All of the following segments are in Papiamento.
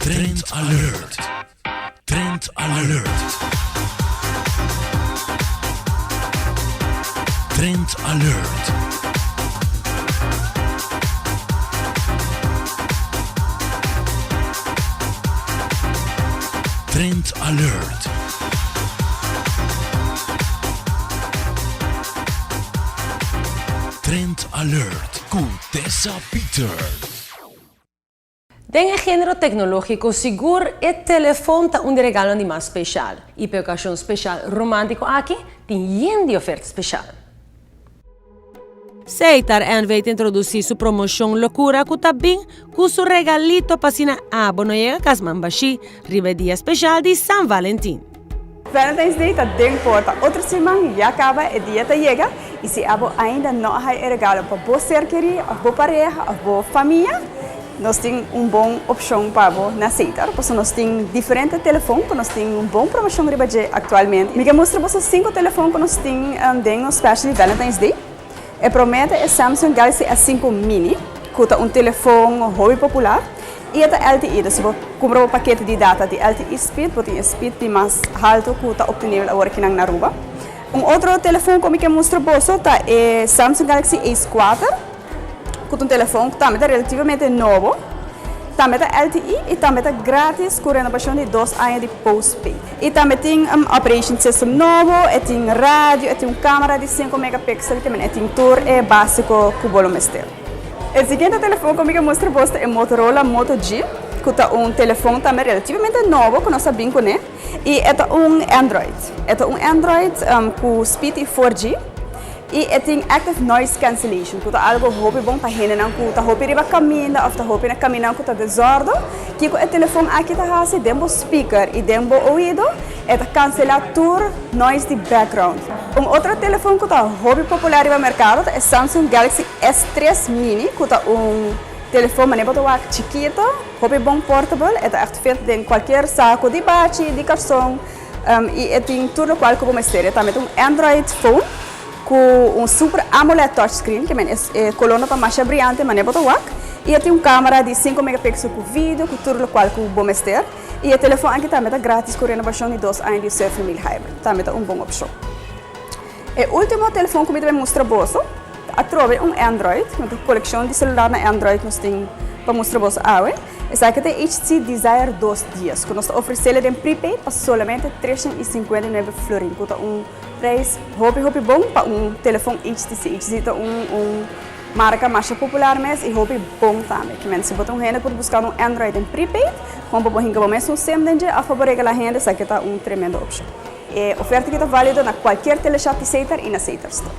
Trend Alert! Trend Alert! Trend Alert! Trend Alert! Trend Alert ku Tessa Peters. Den e genero tecnologico sigur e telefon ta un di regalonan di mas special y p'e ocasion special romantico aki tin yen di oferta special. Seitar NV ta introduci su promocion Locura cu ta bin cu su regalito p'asina abo no yega cas man bashi riba e dia special di San Valentin. Valentine's Day ta den porta. Otro siman ya caba e dia ta yega y si abo ainda no a haya e regalo pa bo ser keri of bo pareha of bo famia, nos tin un bon opcion pa bo na Setar pasobra nos tin diferente telefon cu nos tin un bon promocion riba dje actualmente. Mi ke mustra boso cinco telefon cu nos tin den nos special di Valentine's Day. E prome ta e Samsung Galaxy S sinku Mini, ku ta un telefon hopi popular i e ta LTE. Dus si bo kumpra bo pakete di data di LTE speed, bo tin e speed di mas haltu ku ta optenibel awor akinan na Aruba. Un otro telefon ku mi ke mustra boso ta e Samsung Galaxy Ace kuater. Ku ta un telefon ku tambe ta relativamente nobo, tambe ta LTE i tambe ta gratis ku renobashon di dos aña di postpaid. I tambe tin un operation system nobo, e tin radio, e tin un kamera di sinku megapixel, ke men e tin tur e básiko ku bo lo mester. E siguiente telefon ku mi ke mustra bos ta e Motorola Moto G, ku ta un telefon tambe relativamente nobo ku nos a bin kuné i e ta un Android. E ta un Android ku speed di 4G. I e tin active noise cancellation, ku ta algu hopi bon pa hendenan ku ta hopi riba kaminda òf ta hopi na kaminnan ku ta desordo. Kiko e telefon aki ta hasi? Den bo speaker i den bo oido e ta kanselá tur noise di background. Un otro telefon ku ta hopi popular riba merkado ta e Samsung Galaxy S tres Mini, ku ta un telefon manera bo ta wak chikito, hopi bon portable, e ta ègt fit den kualkier saku di bachi, di karson. I e tin tur lokual ku bo mester. E tambe ta un Android phone ku un super AMOLED touchscreen, ke men e kolor no ta masha briante manera bo ta wak. I e tin un kamera di sinku megapixel ku video, ku tur lokual ku bo mester. I e telefon aki tambe ta gratis ku renobashon di dos aña di Surf Mil Hybrid. Tambe ta un bon opshon. E ultimo telefon ku mi ta bai mustra boso ta atrobe un Android. Mi ta kolekshon di selular na Android nos tin pa mustra boso awe. Esaki ta e HTC Desire dos dies ku nos ta ofresele den prepaid pa solamente 359 florin ku ta un prijs hopi hopi bon pa un telefon HTC. HTC ta un un marka masha popular mes i hopi bon tambe. Ki men si bo ta un hende ku ta buskando un Android den prepaid, kon pa bo hinka bo mes un sim den dje òf pa bo regala hende esaki ta un tremendo opshon. E oferta aki ta válido na kualkier teleshop di Setar i na Setar Store.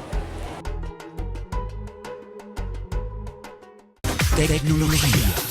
Tecnologia.